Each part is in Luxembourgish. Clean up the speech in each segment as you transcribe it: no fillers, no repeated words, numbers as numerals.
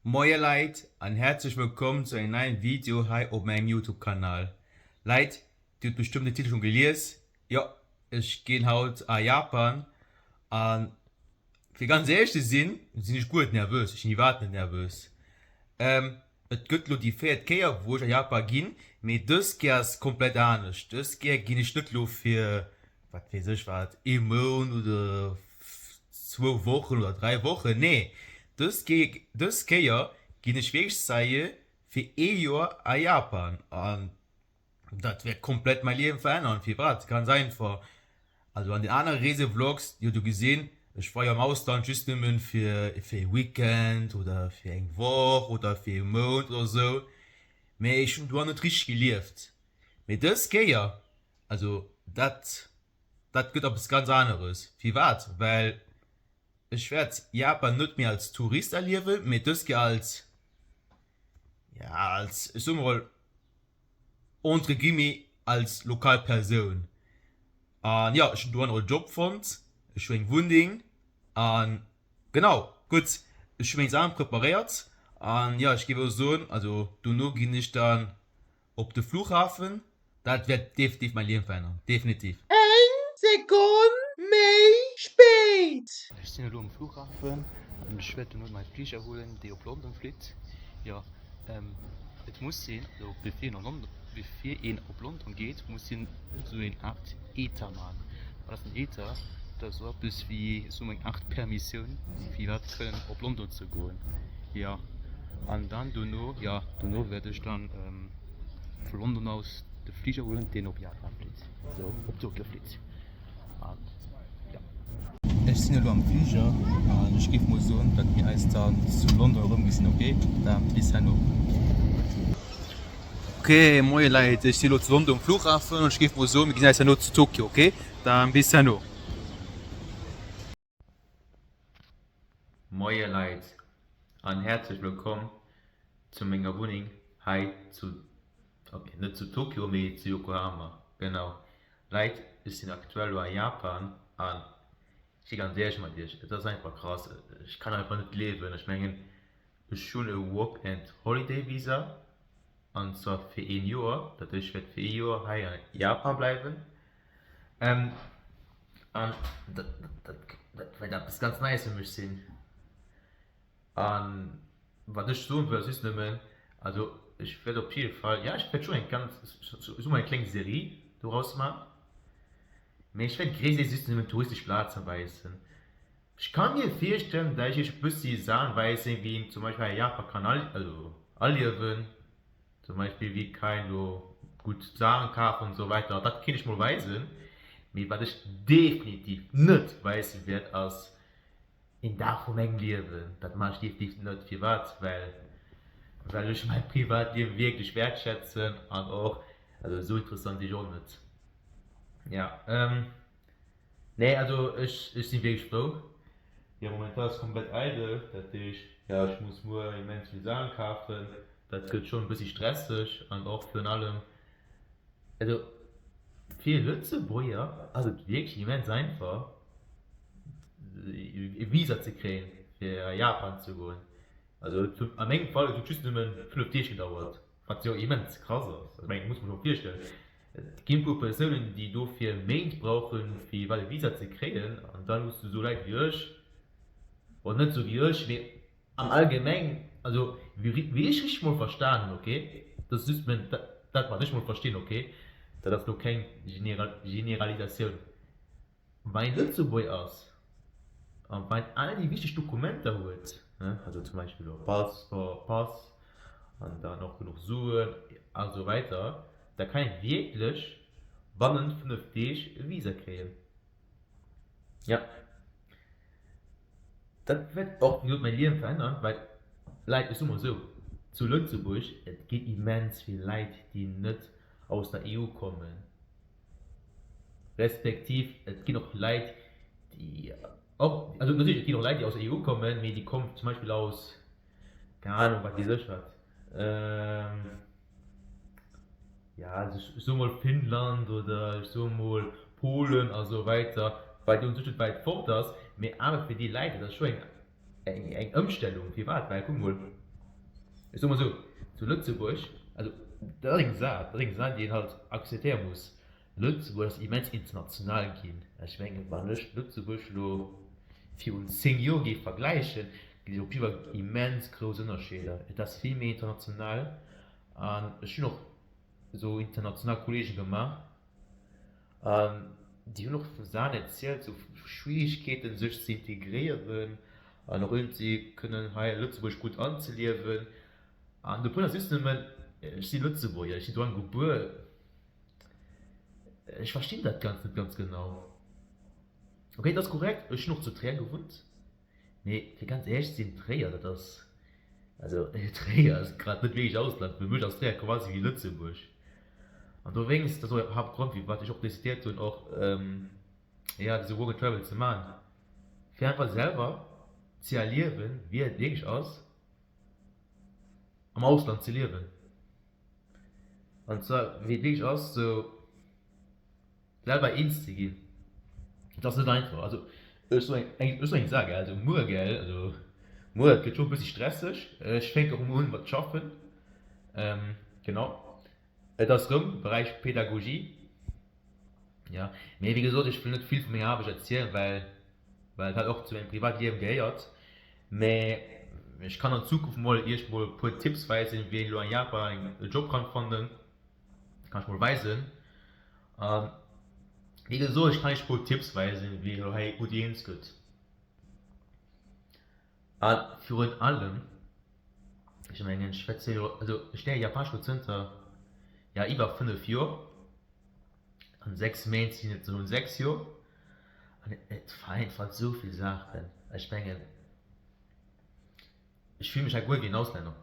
Moie Leit an häerzlech wëllkomm zu engem neien Video hei op mengem Youtube Kanal. Leit, dir hutt bestëmmt den Titel schon gelies, jo ech ginn haut a Japan an fir ganz éierlech ze sinn, sinn ech guer net nervös, ech sinn iwwerhaapt net nervös. Et gëtt lo déi véiert Kéier wou ech a Japan ginn, mee dës Kéier ass komplett anescht. Dës Kéier ginn ech net lo fir wat weess ech wat, ee Mount oder zwou Wochen oder 3 Wochen, nee dës dës Kéier ginn ech wierklech sérieux fir ee Joer a Japan an dat wäert komplett mäi Liewen verännern. Firwat? Ganz einfach, also an den anere Reesevlogs, dir hutt jo gesinn, ech war jo am Ausland just nëmmen fir fir ee Weekend oder fir eng Woch oder fir ee Mount oder sou, mee ech hunn do net richteg gelieft. Mee dës Kéier, also dat dat gëtt eppes ganz aneres. Firwat? Well ech wäert Japan net méi als Tourist erliewen, mee dës Kéier als, ja, als, ech soe mol entre guillemets, als lokal Persoun. An jo, ech hunn do anere Job fonnt, ech hu eng Wunneng an genau, gutt, ech hu meng Saachen preparéiert an jo, ech géif och soen, also dono ginn ech dann Op de Flughafen, dat wäert definitiv mäin Liewen veränneren, definitiv. Eng Sekonn méi spéit. Ech sinn elo um Flughafen an ech wäert dono mäi Fliger huelen, dee op London flitt. Jo, et muss sinn, also bevir een op bevir een op London geet, muss een esou eng Aart ETA maachen. Wat ass en ETA? Dat ass esou eppes wéi esou eng Aart Permissioun, fir iwwerhaapt kënnen op London ze goen. Jo. An dann dono, jo, dono wäert ech dann vu London aus de Fliger huelen, deen op Japan flitt, also op Tokio flitt. An jo. Ech sinn elo am Fliger an ech géif mol soen, datt mir eis dann zu London erëmgesinn, ok? Da bis herno. Ok, moie Leit, ech sinn elo zu London um Flughafen an ech géif mol soen, mir gesinn eis herno zu Tokio, ok? Da bis herno. Moie Leit an häerzlech wëllkomm zu menger Wunneng hei zu, ok net zu Tokio mee zu Yokohama, genau. Leit ech sinn aktuell lo a Japan an ech si ganz éierlech mat iech, et ass einfach krass, ech kann einfach net gleewen, ech mengen ech hunn e Work and Holiday Visa an zwar fir een Joer, dat heescht ech wäert fir ee Joer hei a Japan bleiwen. An dat wäert eppes ganz Neies fir mech sinn. An wat ech soen wëll ass just nëmmen, also ech wäert op jidde Fall, jo ech wäert schonn eng ganz, ech soe mol eng kleng Serie doraus man, mee ech wäert gréisstendeels just nëmmen touristesch Plaze weisen. Ech ka mir virstellen, dat ech iech e bëssi Saachen weisen, wéi een zum Beispill hei a Japan kann aliewen. Zum Beispill wéi kann een do gutt Saachen kafen an esou weider, dat kéint ech mol weisen. Mee wat ech definitiv net weisen wäert ass een Dag vu mengem Liewen. Dat maachen ech definitiv net. Firwat? Well well ech mäi Privatliewen wierklech wäertschätzen an och, also esou interessant si ech och net. Ja. Nee also ech ech sinn wierklech frou. Jo momentan ass komplett eidel, dat heescht jo ech muss muer immens vill Saachen kafen, dat gëtt schonn e bëssi stresseg an och virun allem also fir Lëtzebuerger ass et wierklech immens einfach e Visa ze kréien fir a Japan ze goen. Also et huet a mengem Fall et huet just nëmmen 5 Deeg gedauert, wat jo immens krass ass. Ech mengen muss mer scho virstellen. Et ginn e puer Persounen, déi dofir Méint brauchen, fir iwwerhaapt e Visa ze kréien, an dann hues du esou Leit wéi ech, bon net esou wéi ech, mee am Allgemeng, also wéi ech richteg mol verstan hunn, ok, dat ass just dat wat ech mol verstinn, ok, dat ass lo keng Generalisatioun, Wann een Lëtzebuerger ass a wann een all déi wichteg Dokumenter huet, also zum Beispill elo Passeport, Pass an dann och genuch Suen a sou weider, da kann een wierklech bannent 5 Deeg e Visa kréien. Jo, dat wäert och wéi gesot mäi Liewen veränneren, well Leit, ech soe mol esou, zu Lëtzebuerg, et ginn immens vill Leit, déi net aus der EU kommen. Respektiv et ginn och Leit, déi och, also natierlech et ginn och Leit, déi aus der EU kommen, mee déi kommen zum Beispill aus, keng Ahnung, wat weess ech wat, jo also ech soe mol Finnland oder ech soe mol Polen a sou weider, wat jo u sech net wäit fort ass, mee awer fir déi Leit, dat ass scho eng eng Ëmstellung. Firwat? Well kuck mol. Ech soe mol esou, zu Lëtzebuerg, also dat ass eng Saach, dat ass eng Saach, déi een halt akzeptéiere muss, Lëtzebuerg ass immens international ginn. Ech mengen, wann ech Lëtzebuerg elo virun 10 Joer géif vergläichen, ginn et op jidde Fall immens grouss Ënnerscheeder. Et ass vill méi international an ech hunn och esou international Kolleegen gemaach an déi hunn och vu Saachen erzielt, sou vu Schwierigkeeten sech ze integréieren an och iergendwéi kënnen hei a Lëtzebuerg gutt anzeliewen. An de Point ass just nëmmen, ech si Lëtzebuerger, ech sinn doheim gebuer, ech verstinn dat Ganzt net ganz genau. Ok, et ass korrekt, ech hunn och zu Tréier gewunnt. Mee fir ganz éierlech ze sinn, Tréier, dat ass, also Tréier ass grad net wierklech Ausland. Fir mech ass Tréier quasi wéi Lëtzebuerg. An dowéinst, dat ass och e Haaptgrond, firwat ech och decidéiert hunn, och jo dëse Work and Travel ze maachen, fir einfach selwer ze erliewen, wéi et wierklech ass, am Ausland ze liewen. An zwar wéi et wierklech ass, sou Selwer eens ze ginn, et ass net einfach. Also ech soen eng, ech soen eng Saach, gell, also muer, gell, also muer, et gëtt scho e bëssi stresseg. Ech fänke och muer un mat schaffen, genau. Et ass rëm Beräich Pedagogie, jo. Mee wéi gesot, ech wëll net vill vu menger Aarbecht erzielen, well, well et halt och zu mengem Privatliewen gehéiert. Mee ech kann an Zukunft mol iech mol e puer Tipps weisen, wéi een elo an Japan e Job kann fannen, kann ech mol weisen. An wéi gesot, ech kann iech e puer Tipps weisen, wéi een elo hei gutt eens gëtt. A virun allem, ech mengen, ech schwätze jo, also ech léiere Japanesch elo zënter, ja, iwwer 5 Joer. An 6 Méint sinn et elo 6 Joer. An et vereinfacht esou vill Saachen. Ech mengen, Ech fille mech hei guer wéi en Auslänner.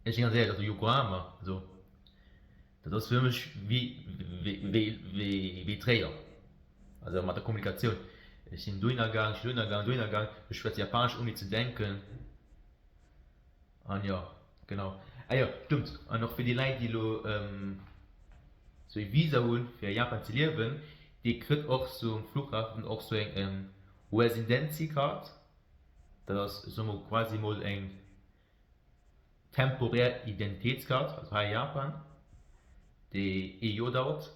Ech si ganz éierlech, also Yokohama, also dat ass fir mech wéi wéi Tréier, also mat der Kommunikatioun. Ech sinn dohinner gaang, ech sinn dohinner gaang, dohinner gaang, ech schwätze Japanesch ouni ze denken an jo, genau. Ah jo, stëmmt, an och fir déi Leit, déi elo sou ee Visa hunn fir a Japan ze liewen, dee kritt och sou um Flughafen och sou eng Residency Card. Dat ass, ech soe mol, quasi mol eng temporär Identitéitskaart, also hei a Japan, déi ee Joer dauert.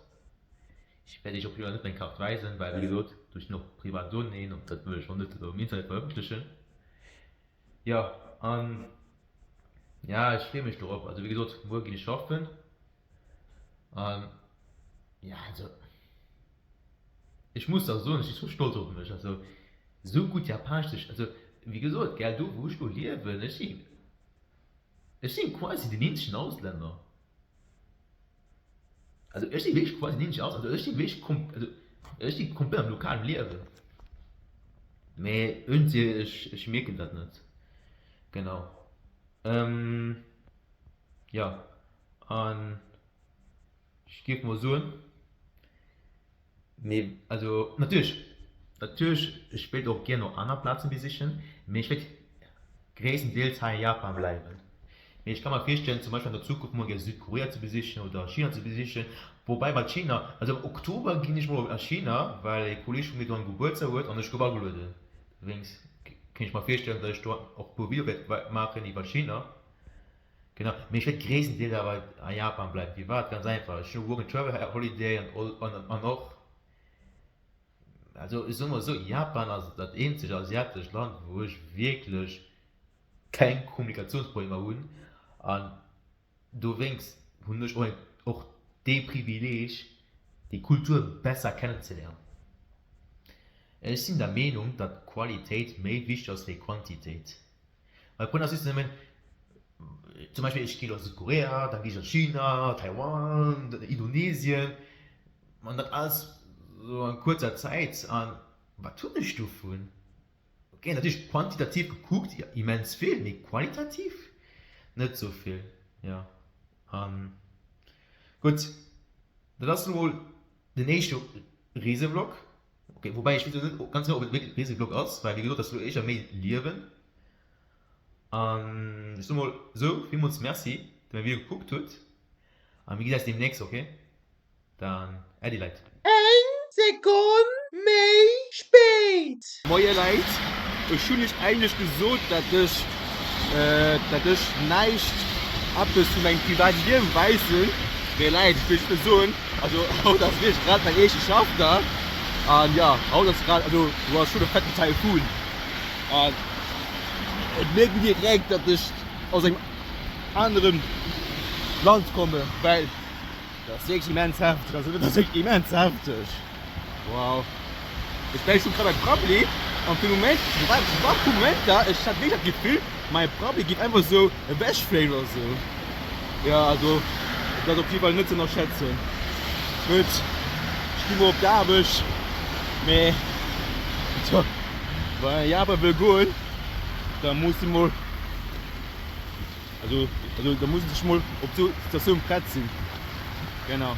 Ech wäert iech och elo net meng Kart weisen, well wéi gesot, do stinn och privat Donnéeën an dat wëll ech och net um Internet verëffentlechen. Jo, an ja, ech freeë mech dorop. Also wéi gesot, muer ginn ech schaffen an ja, also. Ech muss dach soen, ech si sou stolz op mech, also sou gutt Japanesch ze, also wéi gesot, gell, do wou ech do liewen, ech sinn, ech sinn quasi den eenzegen Auslänner, also ech si wierklech quasi den eenzegen Auslänner, also ech si wierklech kom, also ech si komplett am lokalen Liewen, mee iergendwéi ech, ech mierken dat net, genau, jo, an. Ech géif mol soen, mee also natierlech, natierlech, ech wéilt och gär nach aner Plazen besichen, mee ech wéilt gréisstendeels hei a Japan bleiwen. Mee ech ka mer virstellen zum Beispill an der Zukunft mol gär Südkorea ze besichen oder China ze besichen, woubäi bei China, also am Oktober ginn ech mol a China, well e Kolleeg vu mir do en Gebuertsdag huet an ech gouf agelueden. Dowéinst kéint ech mer virstellen, datt ech do och e puer Videoe wäert maachen iwwer China. Genau, mee ech wäert gréisstendeels awer a Japan bleiwen. Firwat? Ganz einfach, ech hunn Work and Travel Holiday an an och, also ech soe mol esou, Japan ass dat eenzegt asiatescht Land wou ech wierklech keng Kommunikatiounsproblemer hunn an dowéinst hunn ech och och dee Privileeg déi Kultur besser kennenzeléieren. Ech sinn der Meenung, datt Qualitéit méi wichteg ass wéi Quantitéit. Well Grund ass just nëmmen, zum Beispill ech gi lo a Südkorea, da gi ech a China, Taiwan, Indonesien, an dat alles sou an kuerzer Zäit, an wat hunn ech dovun? Ok, natierlech quantitativ gekuckt immens vill, mee qualitativ net sou vill, jo. An gutt, dat ass lo mol den éischte Reesevlog. Ok, woubäi ech weess elo net ganz genau, ob et wierklech e Reesevlog ass, well wéi gesot, dat ass elo éischter méi Liewen. An ech soe mol esou, villmools Merci, datt der mäi Video gekuckt hutt a mir gesinn eis deemnächst, ok? Dann Äddi Leit. Eng Sekonn méi spéit. Moie Leit, ech hunn iech eigentlech gesot dat ech. Dat ech näischt eppes vu mengem private Liewen weisen, mee Läit, ech wëll just soen, also haut ass wierklech grad mäin éischte Schaffdag an jo, haut ass grad, also do ass schonn e fetten Taifun an et mierkt een direkt, datt ech aus engem aneren Land kommen, well dat ass wierklech immens hefteg, also dat ass wierklech immens hefteg. Wow. Ech war schon grad bei Prabbeli an fir Moment, et war et war puer Momenter, ech hat wierklech dat Gefill, mäi Prabbeli géif einfach esou ewechfléien oder esou. Jo, also et ass op jidde Fall net ze ënnerschätzen. Gutt, ech gi mol op d'Aarbecht, mee tjo, wann een Japan wëll goen, da muss ee mol, also also da muss ee sech mol op d'Situatioun prett sinn. Genau.